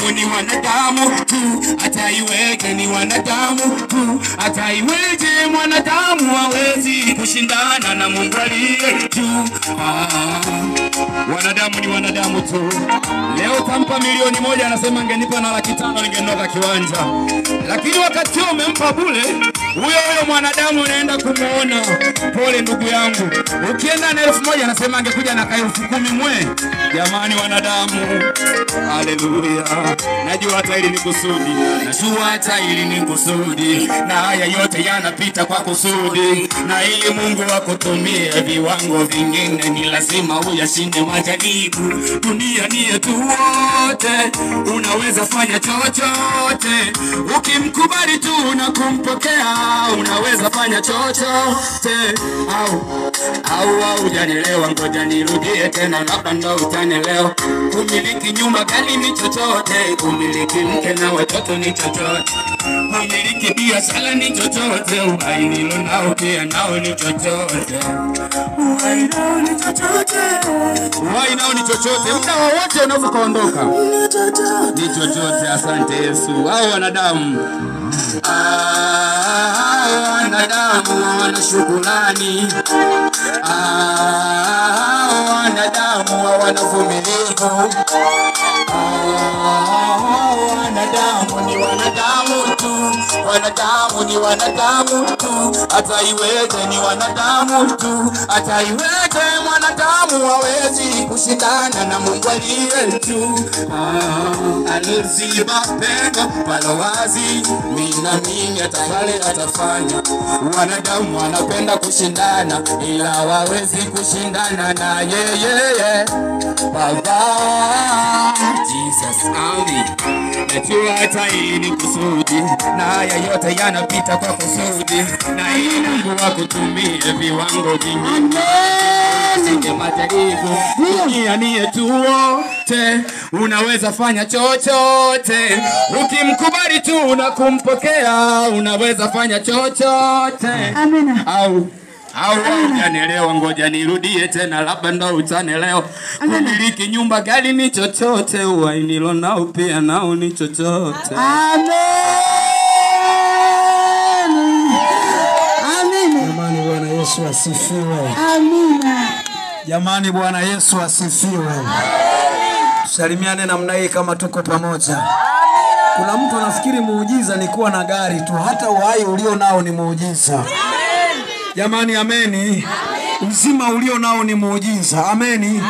Wanadamu ni wanadamu tu, hata iweje ni wanadamu tu, hata iweje mwanadamu hawezi kushindana na Mungu aliye juu. Wanadamu ni wanadamu tu. Leo tampa 1,000,000 anasema angenipa na 500,000 ningenoka kiwanja. Lakini wakati umempa bure, huyo huyo mwanadamu unaenda kumuona. Pole ndugu yangu. Ukienda na 1,000 anasema angekuja na 10,000 mwe. Jamani wanadamu. Haleluya. Najua hata hili ni kusudi. Najua hata hili ni kusudi. Na haya yote yanapita kwa kusudi. Na ili Mungu akutumie viwango vingine ni lazima uyashinde majaribu. Dunia ni yetu wote, unaweza fanya chochote. Ukimkubali tu na kumpokea, unaweza fanya chochote. Au hujanielewa, ngoja nirudie tena, labda ndo utanielewa. Kumiliki nyumba gani ni chochote, kumiliki mke na watoto ni chochote, kumiliki biashara ni chochote, uhai nilo nao pia nao ni chochote. Uhai nao ni chochote. Uhai nao ni chochote. Muda wowote unaweza kuondoka. Ni chochote. Asante Yesu. Hao wanadamu. Wanadamu hawana shukrani. Wanadamu hawana uvumilivu. Wanadamu ni wanadamu tu, wanadamu ni wanadamu tu, hata iweje ni wanadamu tu, hata iweje mwanadamu hawezi kushindana na Mungu aliye juu. Aliziba pengo palo wazi, mimi na mimi hata pale atafanya. Wanadamu wanapenda kushindana, ila hawawezi kushindana na yeye. Baba Jesus, amen. Najua hata hili ni kusudi, na haya yote yanapita kwa kusudi, na ili Mungu akutumie viwango vingine. Majaribu. Dunia ni yetu wote, unaweza fanya chochote. Ukimkubali tu na kumpokea, unaweza fanya chochote. Amina. Au hujanielewa, ngoja nirudie tena, labda ndo utanielewa. Kumiliki nyumba gari ni chochote, uhai nilo nao pia nao ni chochote. Amen. Amen. Jamani, Bwana Yesu asifiwe. Amina. Jamani, Bwana Yesu asifiwe. Tusalimiane namna hii kama tuko pamoja. Kuna mtu anafikiri muujiza ni kuwa na gari tu, hata uhai ulio nao ni muujiza. Jamani, ameni. Uzima ulio nao ni muujiza. Ameni.